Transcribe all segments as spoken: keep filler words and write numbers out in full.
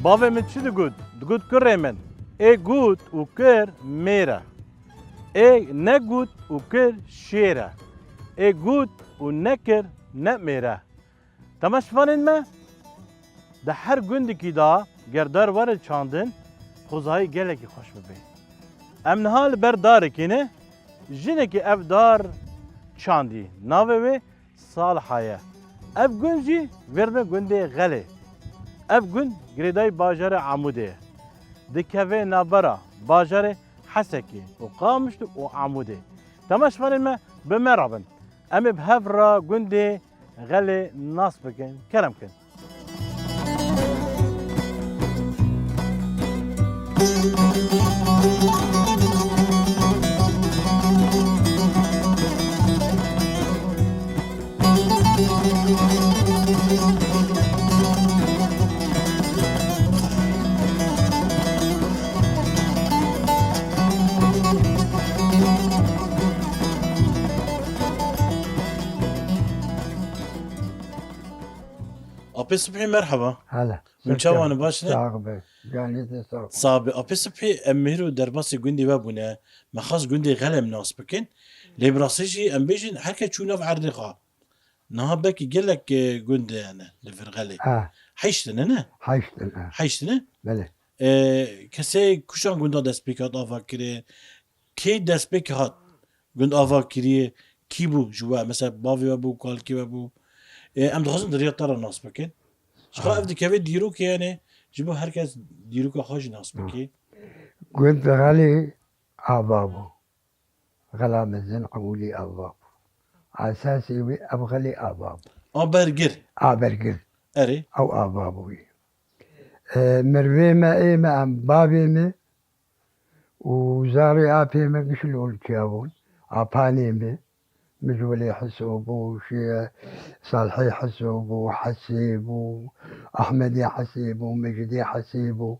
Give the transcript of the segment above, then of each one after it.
Bavê min çi digot? Digot, kurê min, ê gut û kir mêr e. Ê negut û kir şêr e. Ê gut û nekir ne mêr e. Temaşevanên me, di her gundekî de ger dar were çandin, xwezayî gelekî xweş bibe. Em niha li ber darekê ne, jinekî ev dar çandî. Navê wê Saliha ye. Ev gund jî vêrme gundê Xelê. Ev gund girêdayî bajarê Amûdê ye. Dikeve navbera bajarê Hesekê û Qamişlo û Amûdê. Temaşevanên me, bi me re bin. Em ê bi hev re gundê Xelê nas bikin. Kerem kin. Apê Sibhî, merheba. Hele. Hûn çawa ne, baş ne? Sax be. Canê te sax. Sax be. Apê Sibhî, em mêr û derbasê gundê we bûne. Me xwest gundê Xelê em nas bikin. Lê bi rastî jî em bêjin, her kes çû nav erdê xwe. Niha belkî gelek, e, gundê hene li vir Xelê. Ha. Heşt in, ne? Heşt in, ha. Heşt in, ne? Belê. E, kesê kûjan gunda destpêk hat ava kirê? Kê destpêk hat gund ava kiriye? Kî bû ji we? Mesela bavê we bû, kalkê we bû? E, em dixwazin di riya te re nas bikin. Ji xwe Ha. ev dikeve dîrokê, yani ji bo her kes dîroka xwe jî nas Ha. bike. Gund Xelê ava bû. Xela mezin Ewilî ava bû. Esasê wî ev Xelê ava bû. A bergir. A bergir. Erê. Ew ava bû wî. E, mirvê me ê me em bavê me û zarê apê me giş li olçiya bûn. Apanê me. Mijwilê Hiso bû, şê Salihê Hiso bû, Hesê bû, Ahmedê Hesê bû, Mecîdê Hesê bû.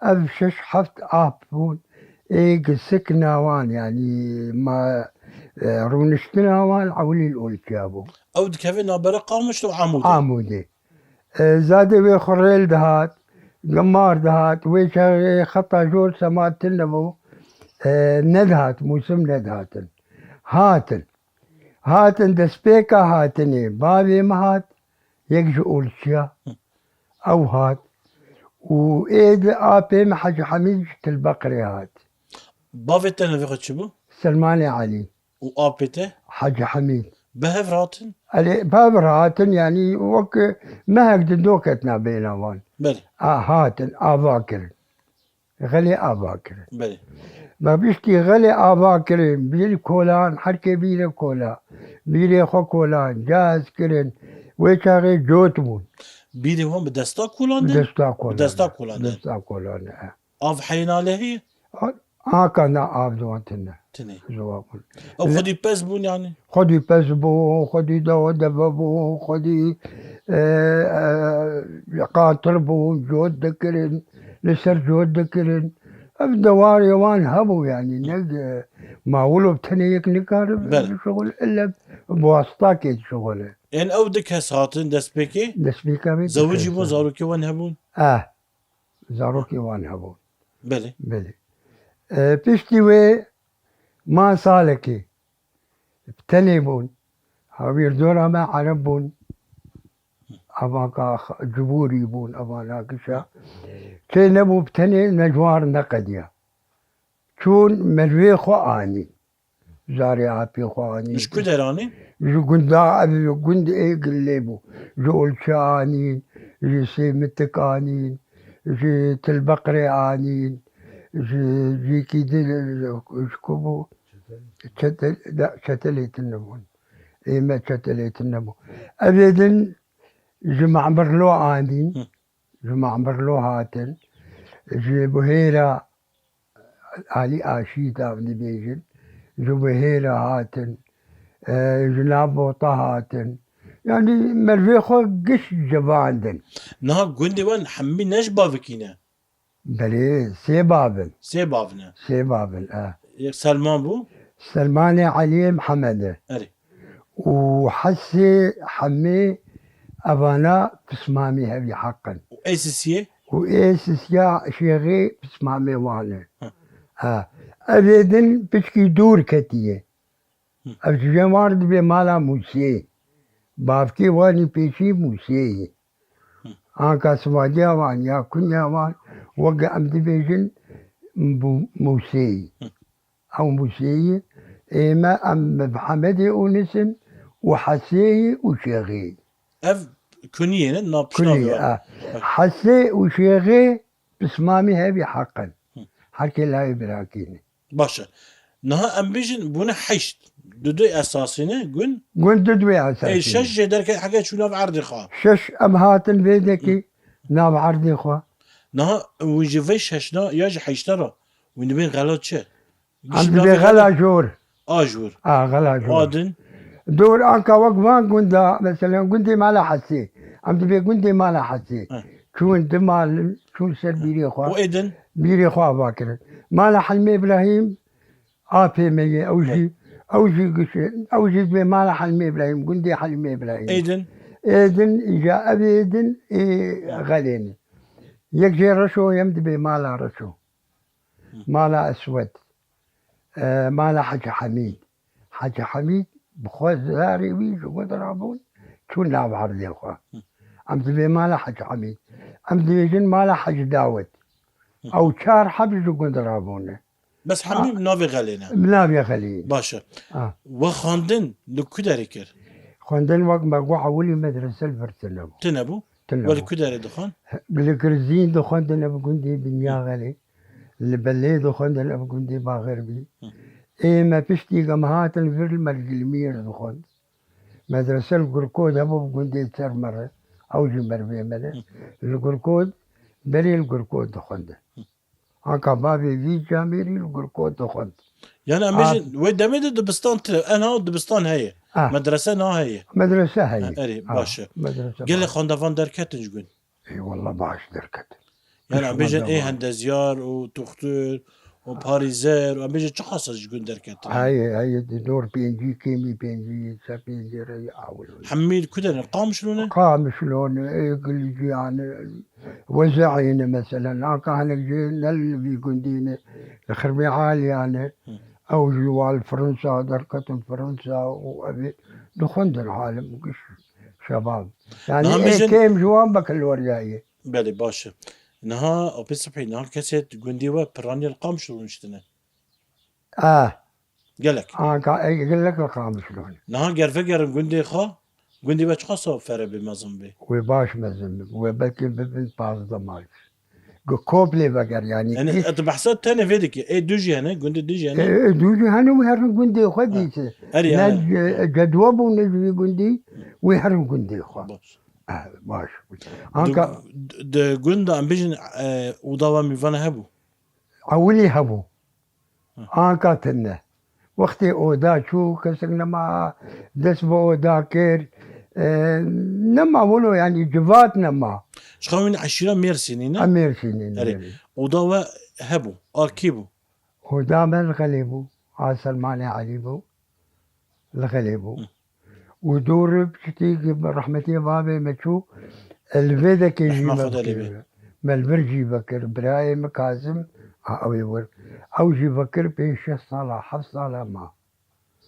Ev şeş heft ap bûn. Ê gisik nawan, yanî ma, e, rûniştina wan ewilî li olçiya bû. Ew dikeve navbera Qamişlo û Amûdê. Amûdê. E, zadê wê xwe rêl dihat, gimar dihat, wê çaxê xeta jor sema tune bû, e, nedihat, mûsim nedihatin. Hatin. Hatin, destpêka hatinê, bavê min hat, yek ji olçiya, ew hat. Û ê di apê min Hecî Hemîd ji Tilbeqirê hat. Bavê te navê xwe çi bû? Selmanê Elî. Û apê te? Hecî Hemîd. Bi hev re hatin? Erê, bi hev re hatin, yanî wek mehek di do ketina bêhna wan. Belê. A, hatin, ava kirin. Xelê ava kirin. Belê. Me piştî Xelê ava kirin, bîr kolan, her kê bîre kola. Bîrê xwe kolan, caz kirin. Wê çaxê cot bûn. Bîrê wan bi desta kolan de? Bi desta kolan. Bi desta kolan de. Desta kolan, e. Av heyna lê heye? A-, aka na av ziwan tine. Tine. Ziwan bûn. Ew xwedî pez bûn yani? Xwedî pez bûn, xwedî dewe deve bûn, xwedî, e, e, qantir bûn, cot dikirin, li ser cot dikirin. Ev dewarê wan hebû, yanî ne, e, ma wilo bi tenê yek nikare Belê. bişixul, ille bi wastakê dişixule. Ên ew du kes hatin destpêkê? Destpêka wê du Zewicî kes bûn, hebûn. zarokê wan hebûn? Eh, zarokê wan hebûn. Belê. Belê. E, piştî wê ma salekê bi tenê bûn. Hawîrdora me Ereb bûn. Evanka Cibûrî bûn, evana gişa. Kê nebû bi tenê ne ji wan re neqediya. Çûn mervê xwe anî. Zarê apê xwe anî. Ji ku der anî? Ji gunda, ev gund ê Gilê bû. Ji Olçe anîn, ji Sêmitik anîn, ji Tilbeqrê anîn, ji cîkî din, ji ku bû? Çetel-, de, çetelê tune bûn. Ê me çetelê tune bû. Evê din ji Mamirlo anîn, Hı. ji Mamirlo hatin, ji Buhêra Alî Aşî da dibêjin, ji Buhêra hatin, e, ji Nabota hatin. Yanî mervê xwe giş civandin. Niha gundê wan hemî ne ji bavikî ne? Belê, sê bav in. Sê bav ne? Sê bav in, e. Yek Selman bû? Selmanê Eliyê Mihemed e. Erê. Û Hesê Hemê evana pismamî hevî heq in. Û ê sisiyê? Û ê sisiya Şêxê pismamê wan e. Hı. Ha. Evê din piçkî dûr ketiye. Hı. Ev ji wan dibê mala Mûsê. Bavkê wanî pêşî Mûsê ye. Hı. Anka simadiya wan ya kunya wan weke em dibêjin Mû-, Mûsê ye. Hı. Ew Mûsê ye. Ê me em bi Hemedê û nisin û Hesê ye û Şêxê ye. Ev kuniyê ne, na Kuniyê, piştavê e. Hesê û Şêxê pismamî hevî heq in. Hı. Her kê layê birakî ne. Baş e. Niha em bêjin bûne heşt. Du du esasî ne gund? Gund du du esasî Ê, ne. Şeş jê derket heke çû nav erdê xwe. Şeş em hatin vê dekî Hı. nav erdê xwe. Niha wî ji vê şeşna ya ji heşta re wî dibên xela çi? Em Gişt dibê navê xela xela? jor. A jor. A, xela jor. A din? Dor anka wek van gunda, mesela gundê Mala Hesê. Em dibê gundê Mala Hesê. He. Çûn di malin, çûn ser bîrê xwe. Û ê din? Bîrê xwe ava kirin. Mala Helmê Îbrahîm, apê me ye, ew jî, ew jî giş-, ew jî dibê mala Helmê Îbrahîm, gundê Helmê Îbrahîm. Ê din? Ê din, îca ev ê din, ê xelê ne. Yek jê Reşo, yem dibê mala Reşo. Hı. Mala Eswed. E, mala Hecî Hemîd. Hecî Hemîd bi xwe zarê wî ji gund rabûn, çûn nav erdê xwe. Hı. Em dibê mala Hecî Hemîd. Em dibêjin mala Hecî Dawid. Hı. Ew çar heb ji gund rabûne. Bes hemî Ha. bi navê xelê ne? Bi navê xelê. Baş e. Ha. We xwendin li ku derê kir? Xwendin wek me got ewilî medrese li vir tune bû. Tune bû? Tune We li bû. ku derê dixwend? Li Girzîn dixwendin ev gundê Binya Xelê. Li Belê dixwendin ev gundê Baxerbî. Hı. Ê me piştî em hatin vir li Mergilmîr dixwend. Medrese li Gurkod hebû bi gundê ser me re. Ew jî mervê me ne. Hı. Li Gurkod, berê li Gurkod dixwendin. Hı. Anka bavê vî camêrî li Gurkot dixwend. Yani em A- bêjin, wê demê de dibistan tire, en ha dibistan heye. Ah. Medrese na heye. Medrese heye. Ha, erê, Ah, baş e. medrese Gelê baş. xwendevan derketin ji gund? Ê, wallah baş derketin. Yani em Pişman bêjin, ê devam. hendezyar û tuxtur û parîzer û em bêjin çi xasa ji gund derketin? Heye, heye, di dor pêncî, kêmî pêncî, ser pêncî re awil. Hemî li ku derin? Qamişlo ne? Qamişlo ne, ê, Gilciyan e, Wezayî ne mesela. Anka hinek jê ne li vî gundî ne, li Xirmê Aliya ne. Hı. Ew jî wa li Fransa derketin, Fransa û ev ê dixwendin alim giş şebab. Yani Niha ê bêjin kêm ji wan bekilweriyaye. Belê, baş e. Niha, Apê Sibhî, niha kesê gundî we piraniye li Qamişlo rûniştine? Ah. Gelek. Anka, e, gelek li Qamişlo ne. Niha ger vegerin gundê xwe, gundê we çiqas fere bê, mezin bê? Wê baş mezin bê. Wê belkî bibin pazdeh mal. Gu koplê veger, yani Yani, iş- tu behsa tenê vê dikî. Ê du jî hene, gundê du jî hene. E, e, du jî hene, wê herin gundê xwe Ha. dîse. Erê, Ne yani. ce-, cedwe bû, ne ji vî gundî, wê herin gundê xwe. Baş. Ha, baş. Anka Di, di gunda em bêjin, e, oda we mîvana hebû? Ewilî hebû. Hı. Anka tune. Wextê oda çû, kesek nema dest bi oda kir. E, nema wilo, yani civat nema. Ji xwe wî eşîra Mêrsînî ne? Em Mêrsînî ne, Erê. Erê. Oda we hebû. A kî bû? Oda me li Xelê bû. A Selmanê Elî bû. Li Xelê bû. Hı. Û dor piçekî rehmetî bavê me çû, li vê dekê jî Rehma me Xwedê lê bê. bikir. Me li vir jî vekir. Birayê min Kazim, a, ew ê wir. Ew jî vekir pênc şeş sala, heft sala ma.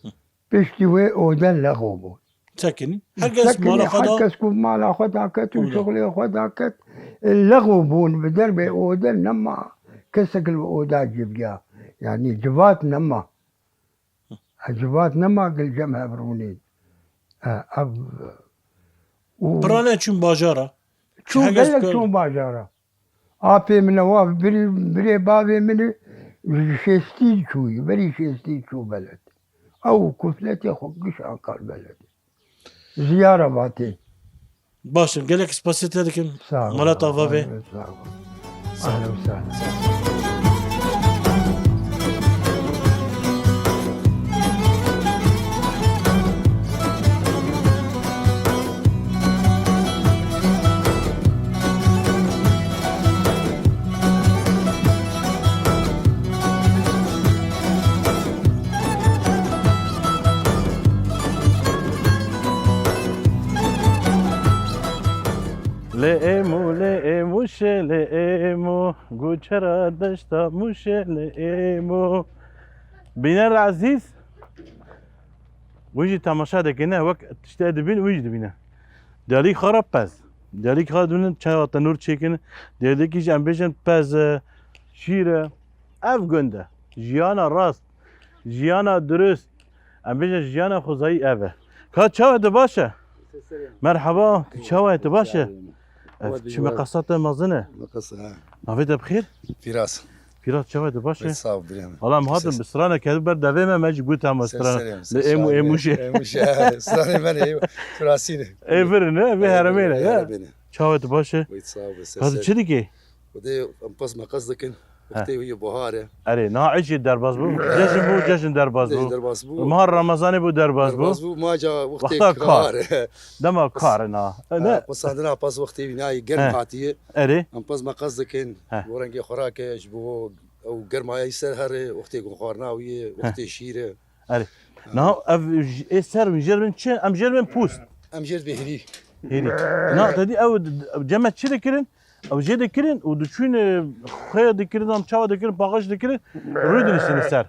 Hı. Piştî wê ode lexo bû. Çekinî. Her kes Çekinî, mala xwe her da. kes ku mala xwe daket û Oda. şixulê xwe daket, lexo bûn. Bi derbê ode nema kesek li oda civiya. Yanî civat nema. Civat nema gil cem hevrûnê. E, ev, û Pirane çûn bajara. Çûn Her kes gelek kar- çûn bajara. Apê min e, wa birî, birê bavê min e, ji şêstî çûyî, berî şêstî çû beled. Ew kufletê xwe giş akar beled. Ziyara Vatê. Baş e, gelek spasê te dikim. Sağ ol, Mala te ava be. Sağ ol. Sağ ol. Ahlen ve sahlen. Lê êmo, lê êmo, şê lê êmo, goçera deşta Mûşê lê êmo. Bîner ezîz, wî jî temaşa dikine, wek tiştê dibîn, wî jî dibîne. Diyalîk xwe re pez. Diyalîk xwe dibînin, çawa tenûr çêkin. Diyalîkî jî em bêjin pez e, şîr e. Ev gund e. Jiyana rast, jiyana dirust. Em bêjin jiyana xwezayî ev e. Ka çawa, tu baş e? Merhaba, tu çawa, tu baş e? Ev çi meqasa te mezin e? Meqasa, ha. Navê te bi xêr? Firas. Firas, çawa, tu baş e? Sağ ol, birem. Wala em hatin bi strana kevin ber devê me, me jî got em strana. Li êmû, êmû jî. Êmû jî, ha. Stranê me ne, Firasî ne. Ê vir ne, vê heremê ne, ya. Çawa, tu baş e? Wî sağ ol, Ka tu çi dikê? Xwedê em pez meqes dikin. He. Wextê wî ye, bahar e. Erê, niha êşî derbas bû. Cejn bû, cejn derbas bû. Cejn derbas bû. Mahar Remezanê bû, derbas bû. Derbas bû, maca wextê Wexta kar. kar e. Dema kar e niha. E, ne? Ha, pesandina pez wextê wî nayê, germ He. hatiye. Erê. Em pez meqes dikin. He. Bo rengê xurake, ji bo ew germaya yî ser here, wextê gunxwarina wî ye, He. wextê şîr e. Erê. Niha ev j-, ê ser min jêr bin çi? Em jêr bin pûst. Em jêr bin hêrî. Hêrî. Na, te dî ew d-, d-, cem me çi dikirin? Ew jê dikirin û diçûn, e, xwê dikirin, em çawa dikirin, paqij dikirin, rû diniştin li ser.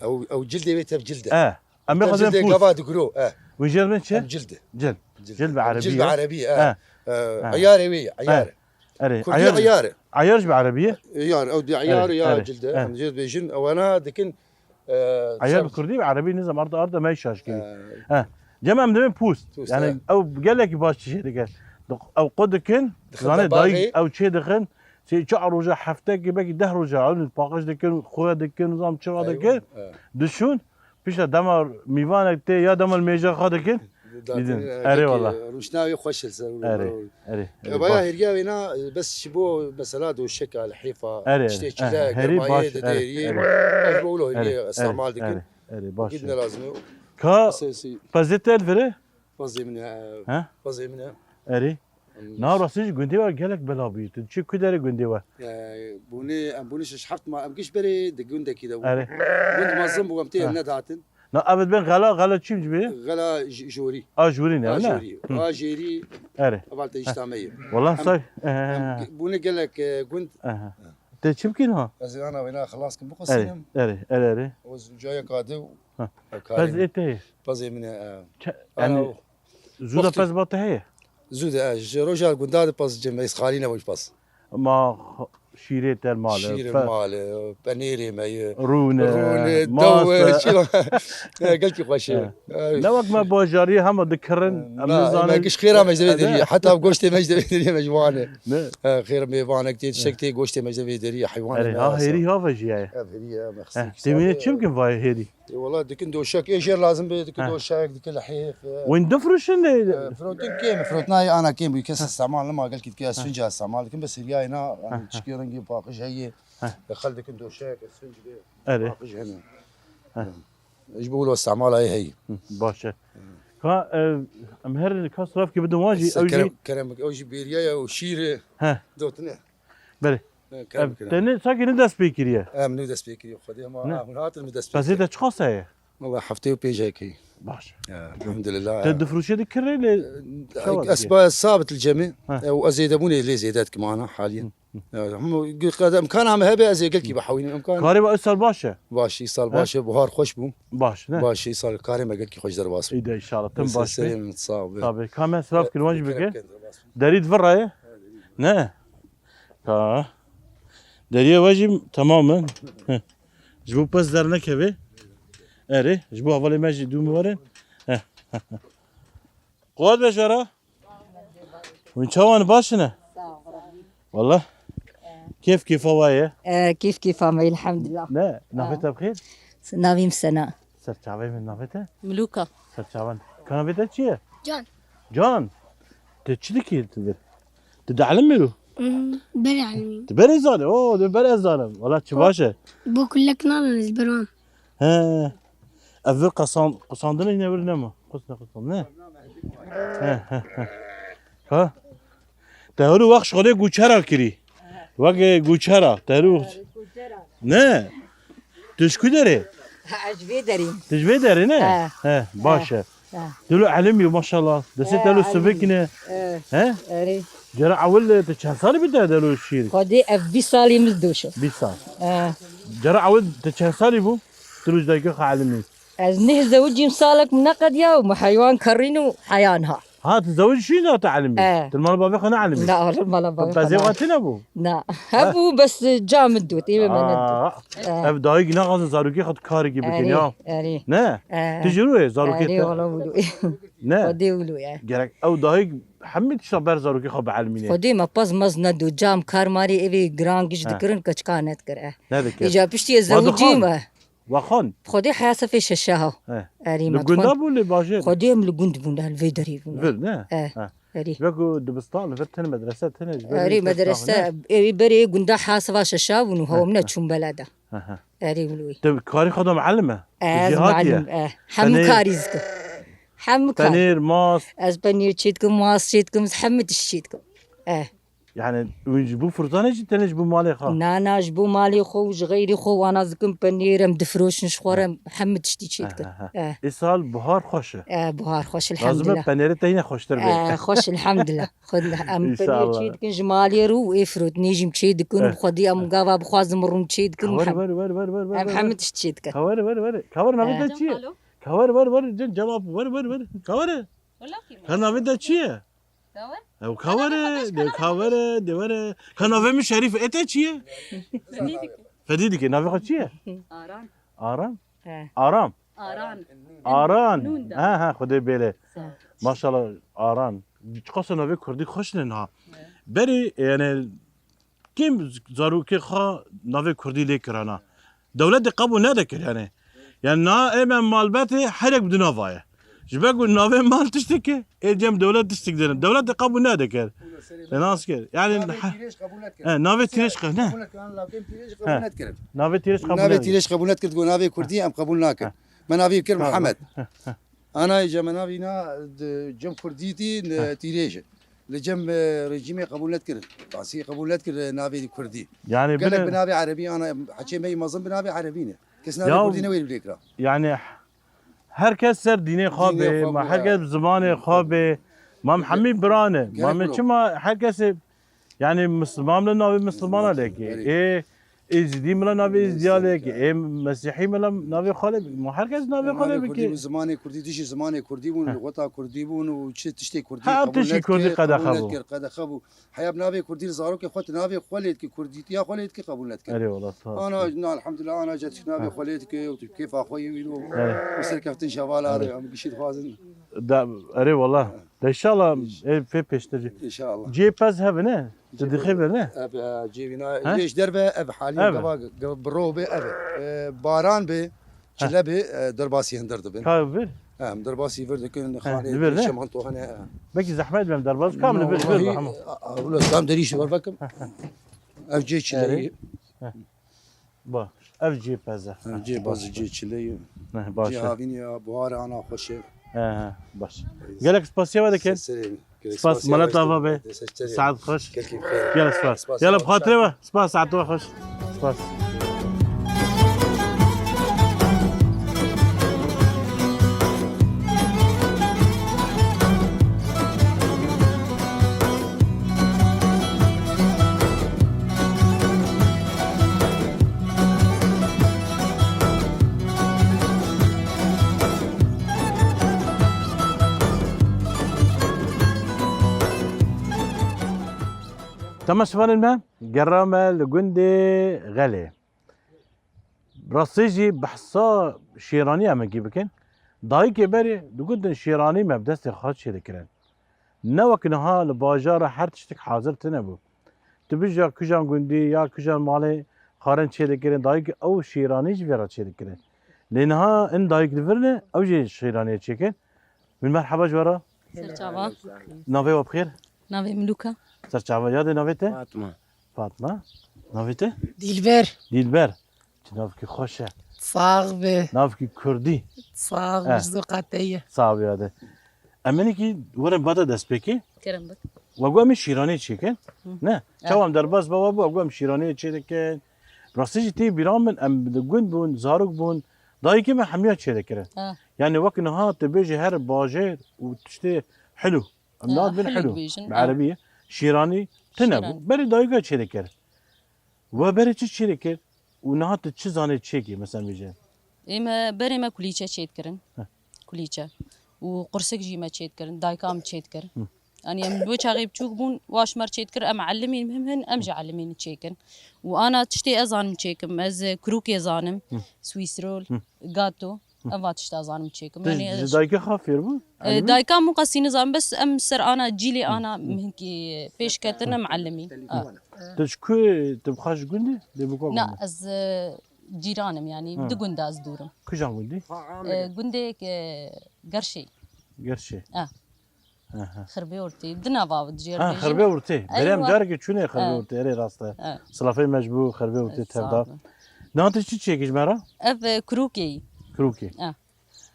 Ew, ew cildê wê tev cild e. E, em ê Tev xwezin cildê pûst. gava digiro, e. Wî jêr bin çi? Em cild e. Cil. Cil. Cil bi Em erebî cil bi ye. erebî, e. E. E, E. eyarê wê ye, E. eyar. Erê, Kurdî eyar, eyar e. eyar ji bi erebî ye? Eyar, ew di eyar Erê, ya erê, cil de. erê. Em jê dibêjin, ewana dikin, e, Eyar çav- bi kurdî bi erebî nizam, arda, arda me şaş kirî. E. He. Cem em dibin pûst. Pûst, Yani he. ew gelekî baş çi şey dike. Ew qut dikin, Dixin zane te dayî baxê. ew çê dixin. Çi çar roja, heftekî, belkî deh roja, ew paqij dikin, xwe dikin, nizam çiva Eywa, dikin. he. Dişûn, pişta dema mîvanek tê ya dema mêja xwe dikin. Didin. Erê wala. Rûşna wî xweş li ser. Erê, erê, erê, E, baya baş. hêriya wêna, e, bes ji bo mesela doşeka li hêfa, Erê, tiştê erê. çile, Eh, herî germayê baş, dide erê, hêriyê. erê. Ez bo wilo Erê, hêriyê erê, istemal dikin. erê, erê, baş. Gidine lazim e. Ka Sesî. pezê te li vir e? Pezê min e, He? pezê min e. Erê. Em Na rastî jî gundê we gelek bela bûyî. Tu çi ku derê gundê we? E, bûnê, em bûnê şeş heft ma, em giş berê di gundekî de bû. Erê. Gund mezin bû, em tê Ha. nedatin. Na, ev dibên xela, xela çî jî bê? Xela j-, jorî. A jorî ne, A ne? jorî. Hı. A jêrî. Erê. Eval te Heh. îşta me ye. Wala Em, say. em Eh. ge-, bûne gelek, e, gund. Eh. Te çi bikîn ha? Ez ê ana wêna xilas kim Erê, biqesînim. erê, erê, erê. O z-, cayeka de Ha. e, Pez karê ê min. te ye. Pezê min e, e. Çe-, Ana yani, o. Zû de Wextê. pez ba te heye? Zû de, e, ji roja gunda de pez cem, ez xalî nebû pez. Ma şîrê te mal e, Şîrê fe- mal e, penêrê me ye. Rûn e, Rûn e, mas dew e, e. çi-, e, gelkî xweş e. E. E, Ne wek me bajarî hema dikirin, em Na, nizanin. me giş xêra me ji devê E, derî, ne? heta goştê me ji devê derî me ji wan e. Ne? E, xêr mêvanek tê, tiştek tê, goştê me ji devê derî, heywanê Erê, me ha, hêrî ha ve jiyaye. Ev hêrî ye, me xistik Tê wîne çi bikin vayê hêrî? E, wala dikin doşek, ê jêr lazim be, dikin Heh. doşek, dikin lehêf, e. Wên difroşin de? E, firotin kêm, firotnayê ana kêm bû, kes istemal nima, gelkî dike ez Heh. sunca istemal dikim, bes hêriyayê na, yani Heh, heh. çikê rengê paqij heye, Heh. e, xel dikin doşek, e, sunc be, Erê. paqij hene. Heh. E, ji bo wilo istemal ayê heye. Hı, baş e. Ka, e, em her ka sirafkî bidin wan jî, ew jî kerem, kerem, ew jî bêriya ye û şîr e. He. Dotine. Belê. He, kerem, kerem. Te ne, sakê ne dest pê kiriye? Em ne dest pê kiriye. Xwedê ma, ne, em hatin mi dest pê kiriye. Pezê te çiqas heye? Wala heftê û pênc heke. Baş. Ya, elhamdülillah. Te difroşê de kirê lê, e, çawa dikê? Esba sabit li cemê. He. E, û ez zêdebûnê lê zêde dikim ana haliyen. Hı. Ya, hemû qede imkana me hebe ez ê gelkî bihewînim, imkan. Karê we îsal baş e? Baş, îsal baş e, buhar xweş bû. Baş, ne? Baş, îsal karê me gelkî xweş derbas bû. Îde înşallah, tim baş be. Serê min, sağ ol. Tabii, ka me siraf kirin, wan jî bike. Derî di vir re ye? Ne? Ha. Deriyê we jî temam e. Heh. Ji bo pez dernekeve. Erê, ji bo hevalê me jî dû min were. Heh. Quwet be jara. Hûn çawan baş ne? Sağ ol, Rabbi. Wallah. Kêf kêfa we ye. E, kêf kêfa me, elhamdülillah. Ne, navê te bi xêr? Navê min Sena. Serçavê min navê te? Milûka. Serçavan. Ka navê te çi ye? Can. Can. Tu çi dikî tu vir? Tu dielimî rû? Hmm, berê elimî. Tu berê zanî? Oo, tu berê zanim. Wala çi baş e. Bo kulek nabim ez ber wan. He. Ev vir qesan-, qesandine yine vir nema. Qusne qesan, ne? He, he, he. Ha? Te hûrû wext xwedê guçera kirî. Weke guçera. Te hûrû. Ne? Tu ji ku derê? Ha, ez ji vê derê. Tu ji vê derê ne? He. He, baş e. He. Tu lo elimî maşallah. Destê te lo sivikine. He. He? Erê. Cara ewil tu çend salî bû te de lo şîr? Xwedê ev bîst salî min doşo. Bîst sal. He. Cara ewil tu çend salî bû? Tu lo ji dayikê xwe elimî. Ez neh zewicîm salek min neqediya û min heywan kerîn û heyan ha. Ha, tu zewicî şîn da tu elimî? E. Tu li mala bavê xwe ne elimî? Na, li mala bavê xwe. Pezê ne. Xwe tine bû? Na. Ha? Hebû bes ca min dût, ê me ne dût. Aa, e. Ev dayik naxwazin zarokê xwe tu karekî bikin ya. Erê, erê. Ne? E. Tu jî rûyê zarokê te. Erê, wala wilo. Ne? Xwedê wilo ye. Gerek ew dayik hemî tişta ber zarokê xwe bielimîne. Xwedê me pez mez nedût. Cam kar marê evê giran giş dikirin, keçika nedikir, e. Nedikir. Îca piştî ez zewicîm e. Waxan? Xwedê heya sefê şeşe ha. He. Erê, li gunda bûn lê bajêr? Xwedê em li gund bûn, li vê derê bûn. Vir, ne? E, ha. Erê. Ji ber ku dibistan li vir tine, medrese tine, ji ber wê medrese, ew berê gunda heya seva şeşe bûn û hewa min çûn belede. He, he. Erê, wilo. Tu karî xwe de muallim e? E, ez muallim, e. Hemû karî zikim. Hemû kar. Penêr, mast. Ez penêr çê dikim, mast çê dikim, hemû tişt çê dikim. E. Yani, hûn ji bo firuzanê jî tenê ji bo malê xwe? Na, na, ji bo malê xwe û ji xeyrê xwe wana zikim penêr em difiroşin ji xwe re, hemû tiştî çê dikin. He, he, he. Eh. Îsal buhar xweş e. Eh, buhar xweş, elhamdulillah. Lazim e penêrê te yine xweştir be. Eh, xweş, elhamdulillah. Xwe, em penêr çê dikin ji malê re û ê firotinê jî em çê dikin û xwedî em gava bixwazin rûn çê dikin û hem. Ka were, were, were. Em hemû tişt çê dikin. Ka were, were, were. Ka were, navê te çi ye? Ka were, were, were. Cem, cem, were, were, were. Ka were. Ka navê te çi ye? Ew ka were, de ka were, de were. Ka navê min Şerîf, ê te çi ye? Fedî dike. Fedî dike, navê xwe çi ye? Aran. Aran? He. Aram? Aran. Aran. Nûn da. Ha, ha, Xwedê bêle. Sağ ol. Maşallah, Aran. Çiqas navê kurdî xweş ne niha. He. Berê, yani, kêm zarokê xwe navê kurdî lê kirana? Dewletê qebûl nedikir yani. Yani na ê me malbetê her yek bi du nava ye. Ji ber ku navê mal tiştek e, ê cem dewlet tiştek dene. Dewletê qebûl nedikir. Te nas kir. Yani navê tîrêj qebûl nedikir. He, navê tîrêj qe-, ne? Qebûl nedikir. Navê tîrêj qebûl nedikir. Navê tîrêj qebûl nedikir. Navê tîrêj qebûl nedikir, got navê kurdî em qebûl nakin. Me navê kir Mihemed. Ana îca me navîna di cem kurdî tî, ne, tîrêj e. Li cem, e, rejîmê qebûl nedikir. Fasî qebûl nedikir, e, navê kurdî. Yani gelek bine bi navê erebî, ana heçê me yî mezin bi navê erebî ne. Kes navê kurdî newêrî lê kira. Yani her kes ser dînê xwe bê, ma her kes bi zimanê xwe bê. Ma em hemî bira ne. Ma me çima her kesê Yani Misliman bile navê Mislimana lê ke. Ê Êzidî bile navê Êzidiya lê ke. Ê Mesîhî bile navê xwe lê. Ma her kes navê xwe lê bike. Zimanê kurdî dijî zimanê kurdî bûn, lugeta kurdî bûn û çi tiştê kurdî. Her tiştî kurdî qedexe bû. Qedexe bû. Heya bi navê kurdî li zarokê xwe tu navê xwe lê dikî, kurdîtiya xwe lê dikî qebûl nedikir. Erê wala sağ ol. Ana, elhamdulillah, ana ca tu navê xwe lê dikî û tu kêfa xwe yî wî û serkeftin şevala re em gişî dixwazin. Da, erê wala. De inşallah, e, pê pêştir. İnşallah. Cê pez hebe ne? Tu dixê be ne? Ev, e, cê vîna, he? Lê ji derve ev halî gava, gava bi ro be ev. E, baran be, çile be, e, derbasî hinder dibin. Ka vir? Em derbasî vir dikin, xanê, li vir ne? Şemanto hene, e. Belkî zehmet bem derbas kam li vir, vir, hema. Wilo tam derî ji wer vekim. Ev cê çile. Erê. He. Baş. Ev cê pez e. Ha, cê pez, cê çile ye. Ne, baş e. Cê havînî ya, buhar ana xweş e. He, he, baş. Gelek spasiya we dikin. Spas, milet ava be. Saet xweş. Gelek spas. Yala, bi xatirê we. Spas, saet we xweş. Spas. Temaşevanên me, gera me li gundê Xelê. Rastî jî behsa şêranî em hingî bikin. Dayikê berê digotin şêranî me bi destê xwe çêdikirin. Ne wek niha li bajara her tiştik hazir tune bû. Tu bija kujan gundî ya kujan malê xwarin çêdikirin, dayik ew şêranî ji vê re çêdikirin. Lê niha in dayik li vir ne, ew jî şêraniyê çêkin. Min merheba ji we re. Ser çava. Navê we bi xêr? Navê min Lûka. Ser çava. Yadê navê te? Fatma. Fatma. Navê te? Dîlber. Dîlber. Çi navkî xweş e. Sax be. Navkî kurdî. Sax be, Eh. ji zoqa te ye. Sax be yadê. Em hinekî werin bata destpêkê. Kerem bik. We got em ê şîranê çêkin. Hı. Ne? Eh. Çawa em derbas be we bû, we got em şîranê çêdikin. Rastî jî tê bîra min, em li gund bûn, zarok bûn. Dayikê me hemiya çêdikirin. Eh. Yani wek niha tu bêjî her bajêr û tiştê hilû. Em Eh, nabin hilû hilû. dibêjin, Bi eh. erebî ye. Şîranî tune Şîran. bû. Berê dayika çêdikir. We berê çi çêdikir? Û niha tu çi zanê çêkî, mesela bêje? Ê me berê me kulîçe çêdikirin. Heh. Kulîçe. Û qursik jî me çêdikirin. Dayika min çêdikir. Hı. Yanî em wê çaxê biçûk bûn, wa ji me re çêdikir, em elimîn him hin, em jî elimîn çêkin. Û ana tiştê ez zanim çêkim. Ez, e, kurûkê zanim, Hı. swîsrol, Hı. gato. Hı. Ev va tişta zanim çêkim. Tu Yani ji ez dayika xwe fêr bû? E, Elimî? Dayika min qasî nizam, bes em ser ana cîlê Hı. ana Hı. min hinkî pêş ketin, em elimîn. Telîfon. Ha. Tu ji ku, tu bi xwe ji gundê? Lê bi ku Na, gundê? ez, e, cîran im, yanî Hı. du gunda ez dûr im. Kujan gundî? E, gundê, e, Gerşê. Gerşê. Ah. Aha. Xirbê ortê. Di nava dijêr Ha, bêjin. Xirbê ortê. Berê em Eywa. carekê çûne Xirbê Ha. ortê. Erê rast e. Ha. Silafê me ji bo Xirbê ortê Sağ tevda. olun. Niha tu çi çêkî ji me re? Ev, e, kurûkê yî. Kurûkê. Ha.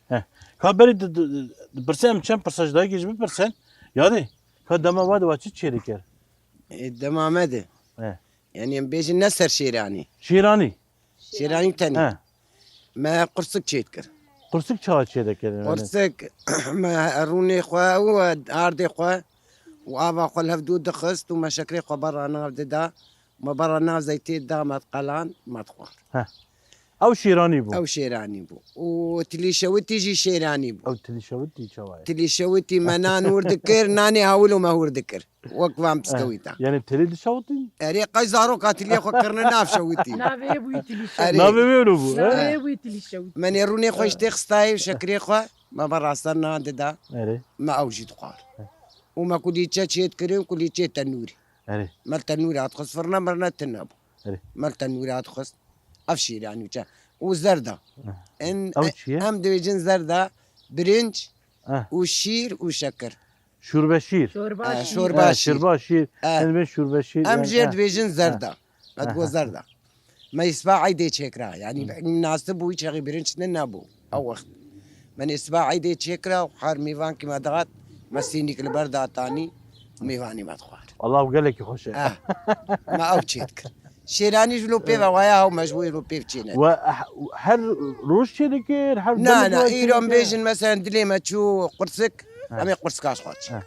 He. Ka berê di, di, di, di pirsê em çend pirsa ji dayikê jî bipirsin. Yadê. Ka dema we de we çi çêdikir? E, dema me de. He. Yani em bêjin ne ser şêranî. Şêranî. Şêranî tenê. He. Me qursik çêdikir. Qursik çawa çêdikirin? Qursik me rûnê xwe û ardê xwe û ava xwe li hev dû dixist û me şekrê xwe berra nav dida. Me berra nav zeytê da me diqeland, me dixwar. He. Ew şêranî bû. Ew şêranî bû. Û tilî şewitî jî şêranî bû. Ew tilî şewitî çawa ye? Tilî şewitî me nan hûr dikir, nanê hawil û me hûr dikir. Wek van Eh, pistewîta. yani tilî dişewitîn? Erê, qey zaroka tiliyê xwe kirine nav şewitî. Navê bûyî tilî şewitî. Erê. Navê wê wilo bû, eh? Navê bûyî tilî şewitî. Me nê rûnê xwe ji tê xistayê û şekrê xwe, me berra ser nan dida. Erê. Me ew jî dixwar. Û me kulîçe çêdikirin, kulîçê tenûrê. Erê. Me li tenûra dixist, firne mirne tune bû. Erê. Me li tenûra dixist. Ev şîranî û çe. Û zerda. Eh. En, Ew çi ye? em dibêjin zerda, birinc Eh. û şîr û şekir. Şurbe şîr. Şorba Eh, şîr. şorba Eh, şîr. şurba şîr. Eh. Em bên şurbe şîr, Em yani, jêr eh. dibêjin zerda. Eh. Me digo Eh. zerda. Me îsba eydê çêkira. Yani, Hmm. nasib bû, hiç xeqî birinç ne nebû. Ew wext. Me îsba eydê çêkira û her mêvankî me dihat, me sînîk li ber datanî, mêvanî me dixwar. Allah gelekî xweş e. Eh. Me ew çêdikir. Şêranî ji lo pê ve waya hew me ji bo îro pê çê ne. We, eh, her roj çêdikir, her Na, demê na, we îro em çêdikir? bêjin, mesela, dilê me çû qursik, Ha. em ê qursika ji xwe çêkin. Ha.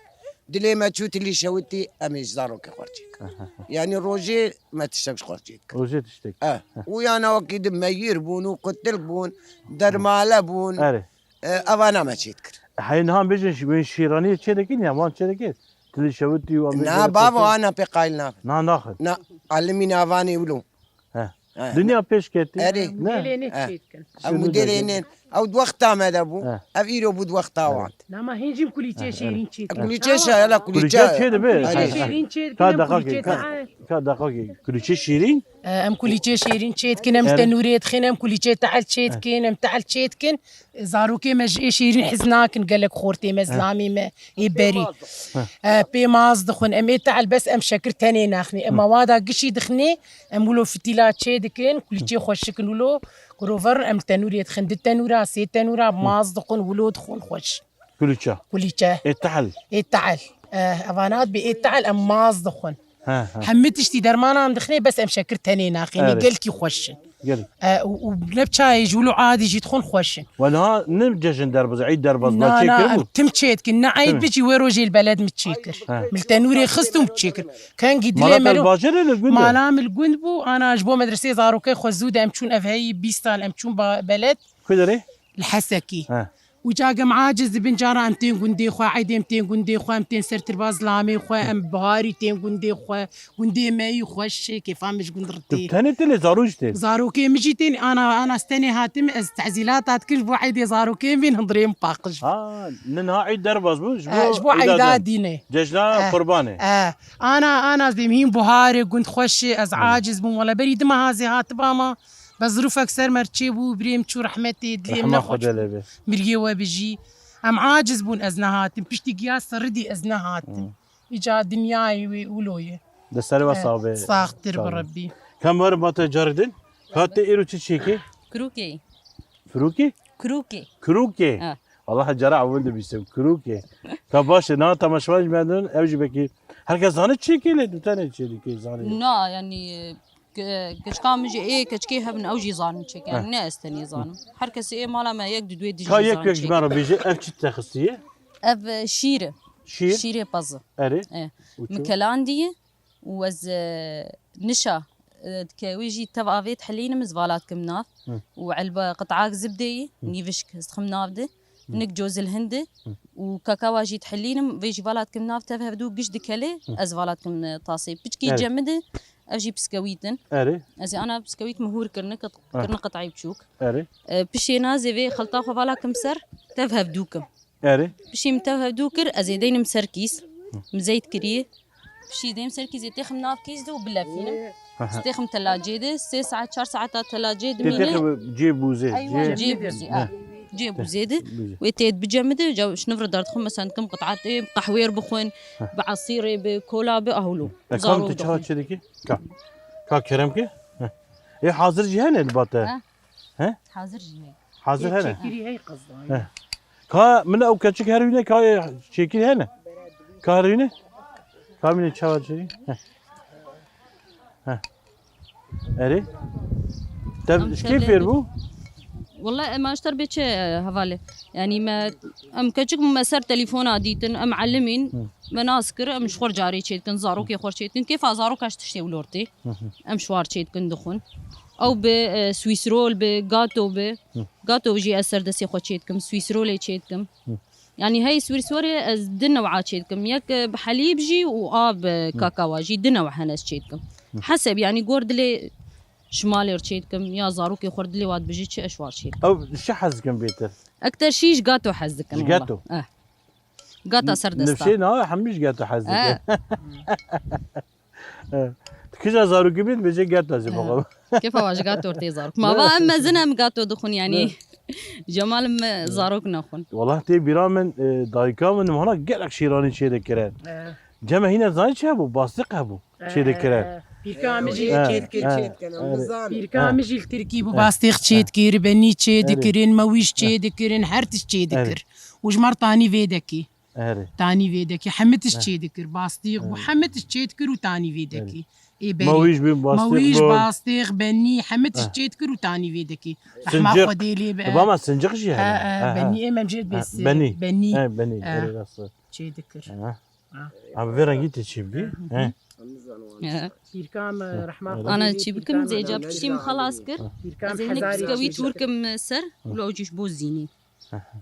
Dilê me çû tilî şewitî, em ê ji zarokê xwe çêkin. Ha, ha, ha. Yani rojê me tiştek ji xwe çêkin. Rojê tiştek. Eh, Ha. û yana wekî di meyir bûn û qutil bûn, dermale bûn. Erê. Eh, evana me çêdikir. Hey, niha bêjin, wê şêraniyê çêdikin ya, wan çêdikir. Tilî şewitî û em Na, bêjin bavo, qutil. ana pê qayil nakin. Na, naxin. Na, elimî navanê wilo. He. He. Dinya pêş ketî. Erê. Ne? Mûdelê ne He. çêdikin. Ev Şunu mûdelê da- ne? Ew di wexta me de bû. He. Ev îro bû di wexta He. wan. Nama hêncîm kulîçê He, şêrîn evet. çêdikin. Kulîçe şa, yala kulîçe. Kulîçe çêdibe. Kulîçe Erê. şêrîn çêdikin, Ka em daxakê, kulîçê ka, te- ka daxakê. Kulîçe şêrîn? E, em kulîçê şêrîn çêdikin, em Erê. tenûrê dixin, em kulîçê tehel çêdikin, em tehel çêdikin. Zarokê me ji ê şêrîn hez nakin, gelek xortê me, He. zilamê me. Ê berî. Heh. E, pê maz dixwin. Em ê tehel bes em şekir tenê naxinê. Em Hı. mewada gişî dixinê, em wilo fitîla çê dikin, kulîçê xweşikin wilo, ku roverin em tenûrê dixin. Di tenûra, sê tenûra, Hı. maz dixwin, wilo dixwin xweş. Kulîça. Kulîçe. Ê tehil. Ê tehil. Eh, evana bi ê tehil em maz dixwin. He, he. Hemî tiştî dermanan dixinê, bes em şekir tenê naxînê. Erê. Gelkî xweş in. Gelek. Eh, û, û ne bi çayê ji wilo adî jî dixwin xweş in. We niha ne cejin derbaz, eyd derbaz, Na, me na, çêkiribû? Tim çêdikin, ne eyd Tim. Bi jî wê rojê li beled min çêkir. He. Min li tenûrê xist û min çêkir. Kengî dilê Mala me te li lo-, bajêr e li gund e? Mala min li gund bû, ana ji bo medreseyê zarokê xwe zû de em çûn ev heyî bîst sal em çûn ba-, beled. Ku derê? Li Hesekî. He. Û cagem aciz dibin, cara em tên gundê xwe, eydê em tên gundê xwe, em tên ser tirba zilamê xwe, em biharî tên gundê xwe, gundê me yî xweş e, kêfa min ji gund Tu rtê. Tenê tê lê zarok jî tê? Zarokê min jî tên, ana, ana ez tenê hatim, ez tezîlata dikim ji bo eydê zarokê min, hundirê min paqij bû. Ha, ne niha eyd derbas bû, ji bo Eh, ji bo eyda eyda din. Dînê. Cejna Eh, qurbanê. Eh, ana, ana ez dêm hîn buharê gund xweş e, ez Hmm. aciz bûm, wele berî dima hazê hatiba ma, Be zirûfek ser me çêbû, birê min çû rehmetê, dilê min Rehma nexweş Xwedê lê bû. Be. Miriyê we bijî. Em aciz bûn, ez nehatim. Piştî giya seridî ez nehatim. Hmm. Îca dinyayê wê wilo ye. Di serê we Eh, sax be. Saxtir bi Rebbî. Kam werin ba te carê din? Ka te îro çi çêkê? Kurûkê. Firûkê? Kurûkê. Kurûkê. Ha. Allah cara ewil dibîsim. Kurûkê. Ka baş e, na temaşevan jî me din, ew jî bekî. Herkes zane çêkê lê tu tenê çê dikê zanî. Na, yanî, Ke-, keçika min jî ê keçikê hebin, ew jî zanin çêke. Heh. Ne ez tenê zanim. Her kesê ê mala me yek di duê dijî Ka yek zan yek ji çêke. Me re bêje, ev çi te xistiye? Ev, e, şîr e. Şîr? Şîrê pezî. Erê. E. Û Min çi? Kelandiye û ez, e, nişa, e, dike wê jî tev avê dihilînim, ez vala dikim nav. Hı. Û elbe qit'ak zibdeyî, Hı. nîvişk ez dixim nav de. Hı. Nik cozil hindi Hı. û kakawa jî dihilînim, vê jî vala dikim nav tev hevdû giş dikelê, Hı. ez vala dikim, e, tasê. Piçkî Evet. cemidi, ev jî piskewît in. Erê. Ez ê ana piskewît mihûr kirine, kit-, Heh. kirine qit'î biçûk. Erê. E, pişê nazê vê xelta xwe vala kim ser, tev hevdû kim. Erê. Pişê min tev hevdû kir, ez ê deynim ser kîs. Hı. Min zeyt kirî. Pişî dêm ser kîzê têxim nav kîz de û bilefînim. Aha. Têxim telacê de, sê saet, çar saeta telacê Tê dimîne. Têxim cê bûzê, Eywa, cê cê bûzê, Heh. a. Cê bûzê de. Bûzê. Wê tê bicemide, ca şinivre derdixim, mesela dikim qit'atê, qehwêr bixwin, Heh. bi esîrê, bi kola, bi ahûlo. E, kam Zarok tu çawa dixwin. Çêdikî? Ka. Ka kerem ke? Heh. Ê hazir jî hene li bate? Heh. He? Hazir jî heye. Hazir hene? Çêkirî hey qezdan. He. Ka min ew keçik herwîne ka ê çêkirî hene? Ka herwîne? Ka min ê çawa çêkirî? He. He. Erê? Te Em ji kê şerê fêr bû? Wala em aşter bê çi, e, hevalê? Yanî me, em keçik bû me ser telefona dîtin, em elimîn, Hı. me nas kir, em ji xwe carê çêdikin, zarokê xwe çêdikin. Kêfa zaroka ji tiştê wilo tê. Hı hı. Em şwar çêdikin dixwin. Ew bi, e, swîsrol bi, gato bi. Hı. Gato jî ez ser destê xwe çêdikim, swîsrolê çêdikim. Hı. Yanî hey swîsrolê ez di new'a çêdikim. Yek, e, bi helîb jî û a bi Hı. kakawa jî di new'a hene ez çêdikim. Hı. Heseb, yanî gor dilê şimalê re çêdikim, ya zarokê xwe re dilê wa dibijî çi ez şwar çêdikim. Ew ji çi hez dikin bêtir? Ekter şî ji gato hez dikin Ji wala. Gato? Eh. Gata ser desta. Nifşê na hemî ji gato hez dikin. Eh. He. Tu kija zarokî bî, dibêje gato jî bixwe. Kêfa wa ji gato tê zarok. Ma va em mezin em gato dixwin, yanî. Ne. Cemal me zarok naxwin. Wala tê bîra min, e, dayika min, min hana gelek şîranî çêdikirin. He. Cem hîne zanî çi hebû? Bastiq hebû. Çêdikirin. He. Pîrka min jî He, çêdikir. He. Pîrka min jî li Tirkî bû, He. Bastiq çêdikir, benî çêdikirin, mewîş çêdikirin, her tişt çêdikir. Û ji mar tanî vê dekî. Erê. Tanî vê dekî, hemî tişt Erê. Çêdikir. Bastîx bû, Erê. Hemî tişt çêdikir û tanî vê dekî. Ê berî. Mawîj bî, bastîx Mawîj, bû. Bastîx, benî, hemî tişt Erê. Çêdikir û tanî vê dekî. Rehma Sincik. Xwedê lê be. Baba sincik jî hene. He, he, He, he. Benî, ê me em jê He, bêsê. Benî. Benî. He, benî. He. Erê, rast e. Çêdikir. He. Ha. Abi vê rengî tê çî bikî. He. He. Pîrka me, He. Rehma Xwedê Ana lê çî bikim, pîrka me zêca de. Piştî min xelas kir. Pîrka Ez ê hinek hezarî biskewît çî. Wirkim ser, Hı. Lo cîş bo zînî. Hı hı.